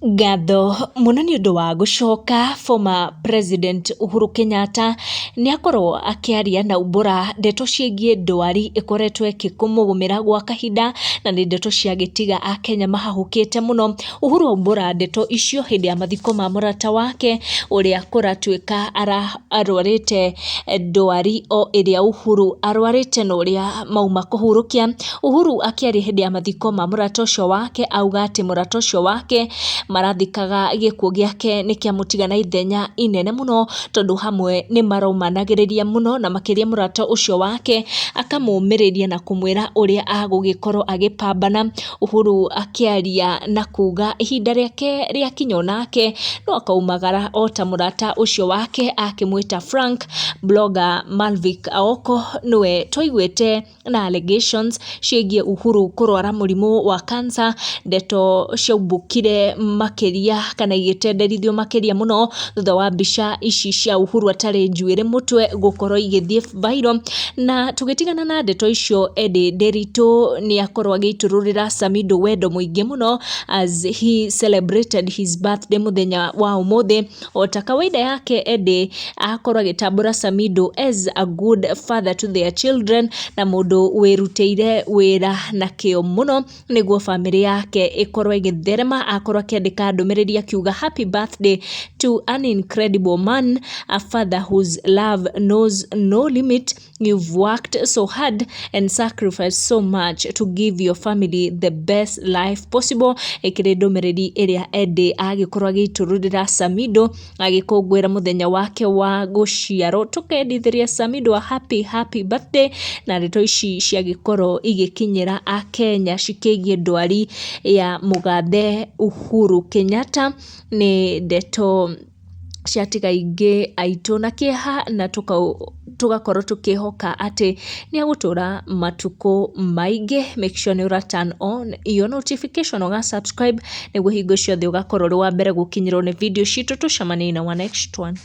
Ngatho mũno nĩ ũndũ wa gũcoka former President Uhuru Kenyatta nĩ akorwo akĩaria na umbũra ndeto ciĩgiĩ ndwari ĩkoretwo ĩkĩmũgũmĩra gwa kahinda na nĩ ndeto ciagĩtiga akenya mahahũkĩte mũno. Uhuru aumbũra ndeto icio hĩndĩ ya mathiko ma mũrata wake ũrĩa kũratuĩka arwarĩte ndwari o ĩrĩa Uhuru arwarĩte na ũrĩa mauma kũhurũkia. Uhuru akĩaria hĩndĩ ya mathiko ma mũrata ũcio wake auga atĩ mũrata ũcio wake marathikaga gĩkuũ gĩake nĩ kĩamũtiga na ithenya inene mũno tondũ hamwe nĩ maromanagĩrĩria mũno na makĩria mũrata ũcio wake akamũmĩrĩria na kũmwĩra ũrĩa agũgĩkorwo agĩpambana. Uhuru akĩaria na kuga ihinda rĩake rĩakinya onake no akaumagara o ta mũrata ũcio wake akĩmwĩta Frank. Blogger Malvik Aoko nĩwe twaiguĩte na allegations ciĩgiĩ Uhuru kũrwara mũrimũ wa cancer, ndeto ciaumbũkire makĩria kana igĩtenderithio makĩria mũno thutha wa mbica ici cia Uhuru atarĩ njuĩrĩ mũtwe gũkorwo igĩthiĩ viral. Na tũgĩtigana na ndeto icio, Eddie Nderitu nĩ akorwo agĩitũrũrĩra Samidoh wendo mũingĩ mũno as he celebrated his birthday mũthenya wa ũmũthĩ. O ta kawaida yake, Eddie akorwo agĩtambũra Samidoh as a good father to their children na mũndũ wĩrutĩire wĩra na kĩo mũno nĩguo bamĩrĩ yake ĩkorwo ĩgĩtherema. Akorwo akĩandĩka ndũmĩrĩri akiuga, "Happy birthday to an incredible man, a father whose love knows no limit. You've worked so hard and sacrificed so much to give your family the best life possible." Ĩkĩrĩ ndũmĩrĩri ĩrĩa Eddie agĩkorwo agĩitũrũrĩra Samidoh agĩkũngũĩra mũthenya wake wa gũciarwo. Tũkendithĩria Samidoh a happy happy birthday. Na ndeto ici ciagĩkorwo igĩkinyĩra akenya cikĩgiĩ ndwari ya mũgathe Uhuru Kenyatta nĩ ndeto ciatiga aingĩ aitũ na kĩeha na tũgakorwo tũkĩhoka atĩ nĩ egũtũra matukũ maingĩ. Make sure nĩ ũra turn on your notification, ũga subscribe nĩguo hingo ciothe ũgakorwo ũrĩ wa mbere gũkinyĩrwo nĩ video citũ. Tũcemanie na wa next one.